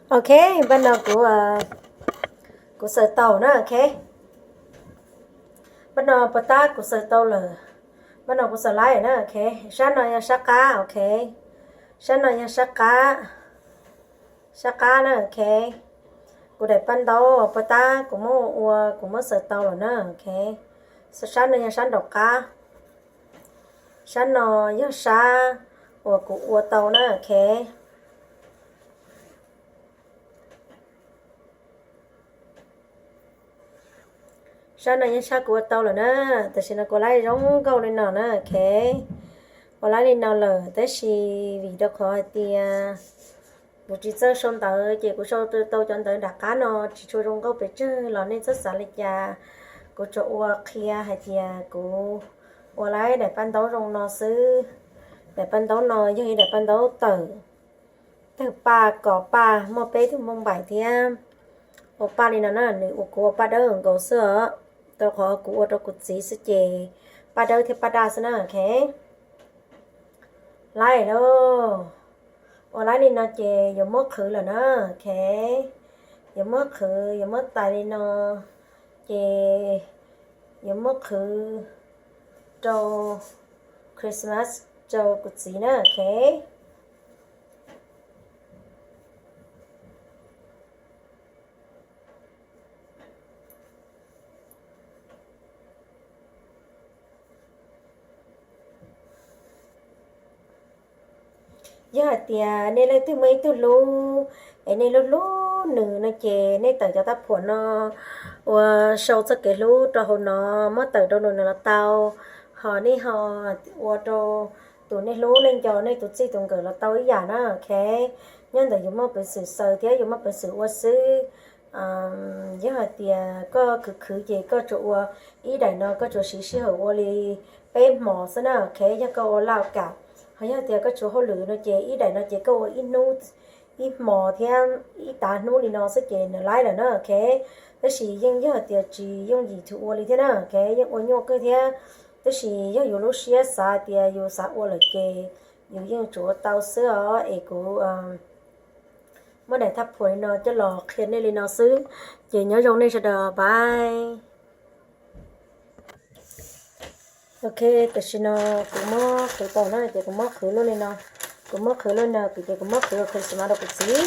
Ok, npaj no kuv, kuv xaws tau na, ok. Npaj no puas tab kuv xaws tau lawm. Npaj no kuv xaws laib na, ok. Sab no yog sab qab, ok. Sab no yog sab qab, sab qab na, ok. Kuv daim paj ntaub puas tab kuv muab ua, kuv muab xaws tau lawm na, ok. Sab no yog sab nraum qab, sab no yog sab uas kuv ua tau na, ok. Sab no yeej sab kuv ua tau lawm na, tam sim no kuv ua laib zoo nkauj li no na, ok. Ua laib li no lawm tab sis vim rau qhov hais tias kuv tsis txawj sau ntawv ces kuv sau tau cov ntawv nram qab no tsis tshua zoo nkauj pes tsawg los nej txhob xav li cas. Kuv tsuas ua qhia hais tias kuv ua laib daim paj ntaub zoo no xwb. Daim paj ntaub no yog ib daim paj ntaub tawm, tawg paj kos paj, muaj peb tug npauj npaim thiab. Ua paj li no na, nws ua, kuv ua paj dawb nkaus xwb os, rau qhov kuv ua rau kuv txiv xwb ces paj dawb thiab paj daj xwb na, ok. Laib lauj, ua laib li no ces yuav muab qhwv lawm na, ok. Yuav muab qhwv, yuav muab tais li no, ces yuav muab qhwv rau Christmas rau kuv txiv na, ok. Yog hais tias nej leej twg muaj ib tug hlub es nej hlub hlub nws no ces nej tawm cov tab phuam no ua sau txoj kev hlub rau hauv no, muab tawm rau nws los tau, ho nej ho ua rau tus nej hlub nej nco nej tus txij tus nkawm los tau ib yam na, ok. Nyob ntawm yus muaj peev xwm xaws thiab yus muaj peev xwm ua xwb. Yog hais tias koj khwv khwv ces koj tsuas ua ib daim no, koj tsuas siv sij hawm ua li peb hmos xwb na, ok. Yog koj ua laj kam, ho yog tias koj tshuav hauj lwm no ces ib daim no ces koj ua ib hnub, ib hmos thiab ib tav hnub li no xwb ces nws laib lawm na, ok. Tab sis yeej yog tias tsis yooj yim tug ua li thiab na, ok, yeej ua nyuaj kawg thiab. Tab sis yog yus lub siab xav tias yus xav ua lawm ces yus yeej tsuas ua tau xwb os. Es kuv muab daim tab phuam li no coj los qhia nej li no xwb, ces nyob zoo nej sawv daws, bye. Ok, tam sim no kuv muab qhwv tau na, ces kuv muab qhwv lub li no, kuv muab qhwv lub no ces kuv muab qhwv rau Christmas rau kuv txiv.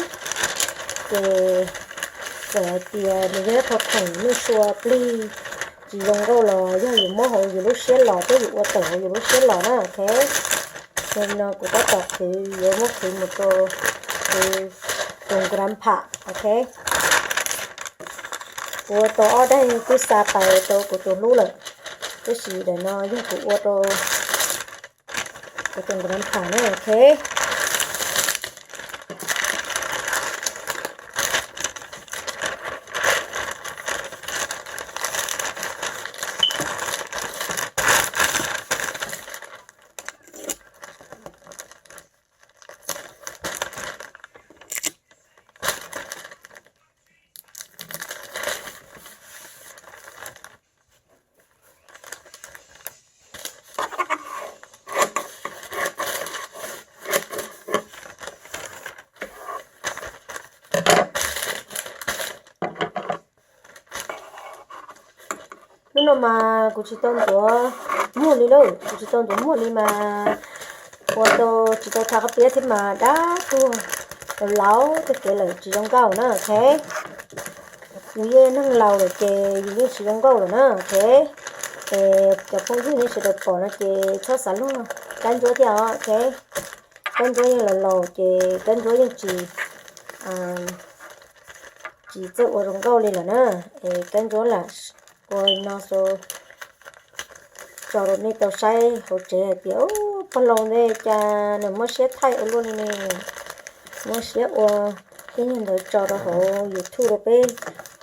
Ces txawm hais tias nws yog ib qho khoom nyuaj sua plig tsis zoo nkauj los yog yus muab hauv yus lub siab los thiab yus ua tawm hauv yus lub siab los na, ok. Li no kuv tab tom qhwv, yuav muab qhwv mus rau tus grandpa, ok. Kuv ua tau ob daim twb xa pais rau kuv tus hlub lawm, tab sis daim no yog kuv ua rau kuv tus grandpa na, ok. Hnub no mas kuv tsis tau ntxuav muag li lauj, kuv tsis tau ntxuav muag li mas ua tau tsis tau tha qab piab thiab mas dab tuag, laus tag kev lawm tsis zoo nkauj na, ok. Yus yeej neeg laus lawm ces yus yeej tsis zoo nkauj lawm na, ok. Es cov phooj ywg nej sawv daws pom no ces txhob xav luag, kab ntsuab thiab os, ok. Kab ntsuab yeej laus laus ces kab ntsuab yeej tsis, tsis txawj ua zoo nkauj li lawm na. Es kab ntsuab lam ua no xwb, tso rau nej tau saib hauv tsev hais tias pog laus ntawd cas nws muaj siab thaij ua luaj li ne, muaj siab ua tej nyuag ntawd tso rau hauv YouTube rau peb,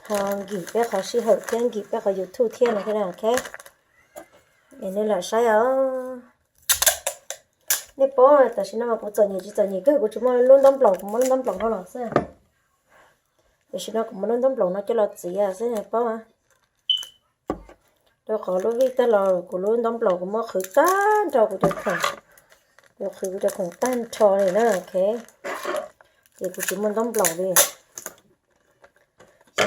ho nkim peb qhov sij hawm thiab nkim peb qhov YouTube thiab no thiab na, ok. Es nej lam saib os. Nej paub tam sim no mas kuv txom nyem tsis txom nyem kawg, kuv tsis muaj lub ntaub nplaum, kuv muaj lub ntaub nplaum no los xwb. Tam sim no kuv muaj lub ntaub nplaum no coj los txiav xwb nej paub. Rau qhov lub vij tag los kuv lub ntaub nplaum kuv muab qhwv tag nrho kuv cov khoom, kuv qhwv kuv cov khoom tag nrho li na, ok. Ces kuv tsis muaj ntaub nplaum li.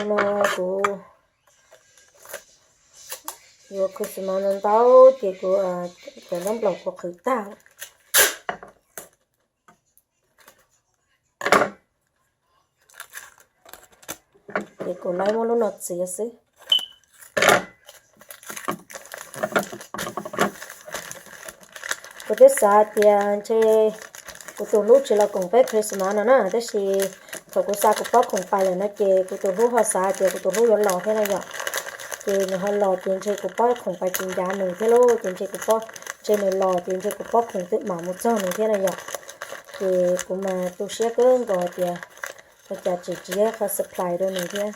No kuv yuav Christmas no ntau ces kuv cov ntaub nplaum kuv qhwv tag. Ces kuv laib muab lub no txiav xwb. Kuv twb xav tias ntshe kuv tus hlub tsis los koom peb Christmas no na, tab sis thaum kuv xa kuv pob khoom pais lawm no ces kuv tus hlub ho xav tias kuv tus hlub yuav los thiab na yom. Ces nws ho los ces ntshe kuv pob khoom pais tsis ncav nws thiab lauj, ces ntshe kuv pob, ntshe nws los ces ntshe kuv pob khoom twb mam mus txog nws thiab na yom. Ces kuv mas tu siab kawg nkaus hais tias ua cas tseem tsis yog ib qho surprise rau nws thiab.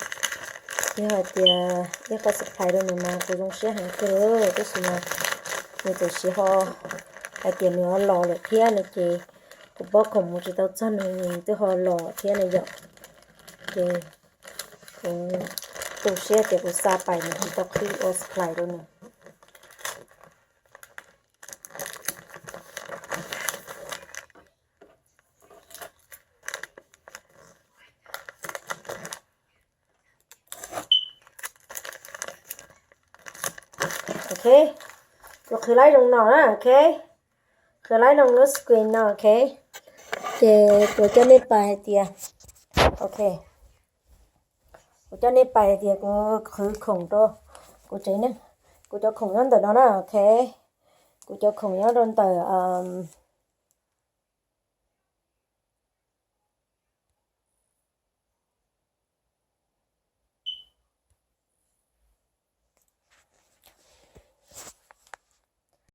Yog hais tias yog qho surprise rau nws mas kuv zoo siab heev kawg, tab sis mas nws txawm siv ho hais tias nws ho los lawm thiab no ces kuv pob khoom mus tsis tau txog nws, nws twb ho los thiab na yom. Ces kuv tu siab tias kuv xa pais nws tsis tau qhib ua surprise rau nws. Ok, kuv qhwv laib zoo no na, ok. Qhwv laib zoo lub screen no, ok. Ces kuv coj nej pais hais tias, ok, kuv coj nej pais hais tias kuv qhwv khoom rau kuv tsev neeg. Kuv cov khoom nyob ntawm no na, ok. Kuv cov khoom nyob rau ntawm